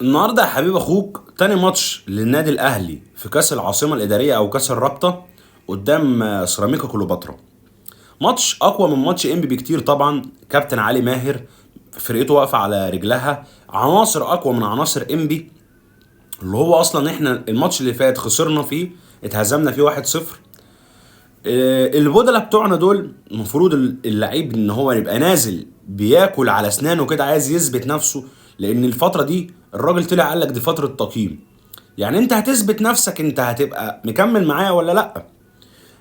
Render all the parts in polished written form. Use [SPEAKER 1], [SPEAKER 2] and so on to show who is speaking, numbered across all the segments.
[SPEAKER 1] النهارده يا حبيب اخوك تاني ماتش للنادي الاهلي في كاس العاصمة الادارية او كاس الرابطة قدام سيراميكا كليوباترا. ماتش اقوى من ماتش انبي بكتير طبعا. كابتن علي ماهر فرقته واقفة على رجلها، عناصر اقوى من عناصر انبي اللي هو اصلا احنا الماتش اللي فات خسرنا فيه، اتهزمنا فيه 1-0. البدلة بتوعنا دول المفروض اللعيب ان هو يبقى نازل بياكل على اسنانه كده، عايز يثبت نفسه، لان الفترة دي الراجل طلع قال لك دي فترة تقييم، يعني انت هتثبت نفسك، انت هتبقى مكمل معايا ولا لا.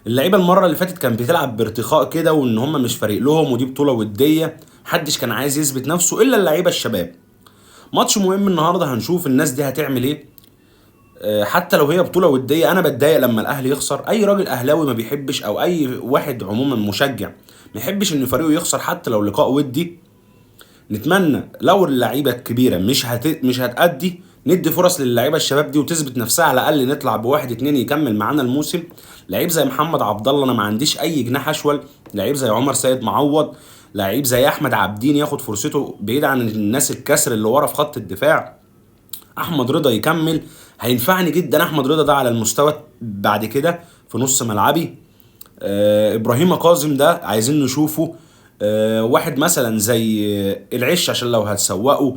[SPEAKER 1] اللعيبة المرة اللي فاتت كان بتلعب بارتخاء كده، وان هم مش فارق لهم ودي بطوله وديه، محدش كان عايز يثبت نفسه الا اللعيبة الشباب. ماتش مهم النهارده، هنشوف الناس دي هتعمل ايه. حتى لو هي بطوله وديه، انا بتضايق لما الاهلي يخسر. اي راجل اهلاوي ما بيحبش، او اي واحد عموما مشجع ما يحبش ان فريقه يخسر حتى لو لقاء ودي. نتمنى لو اللعيبة الكبيرة مش هتأدي، ندي فرص للعيبة الشباب دي وتثبت نفسها، على الاقل نطلع بواحد اتنين يكمل معانا الموسم. لعيب زي محمد عبد الله، انا ما عنديش اي جناح اشول. لعيب زي عمر سيد معوض، لعيب زي احمد عبدين ياخد فرصته بعيد عن الناس الكسر اللي ورا في خط الدفاع. احمد رضا يكمل، هينفعني جدا احمد رضا ده على المستوى بعد كده في نص ملعبي. ابراهيم كاظم ده عايزين نشوفه. واحد مثلا زي العش عشان لو هتسوقه،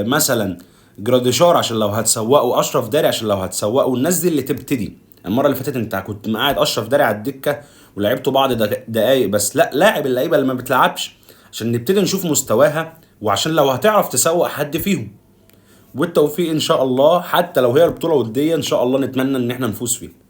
[SPEAKER 1] مثلا جراديشار عشان لو هتسوقه، اشرف داري عشان لو هتسوقه. الناس دي اللي تبتدي. المرة اللي فاتت انت كنت مقعد اشرف داري على الدكة ولعبته بعض دقايق بس، لا لاعب اللعيبة اللي ما بتلعبش عشان نبتدي نشوف مستواها، وعشان لو هتعرف تسوق حد فيهم. والتوفيق ان شاء الله، حتى لو هي البطولة وديه ان شاء الله نتمنى ان احنا نفوز فيها.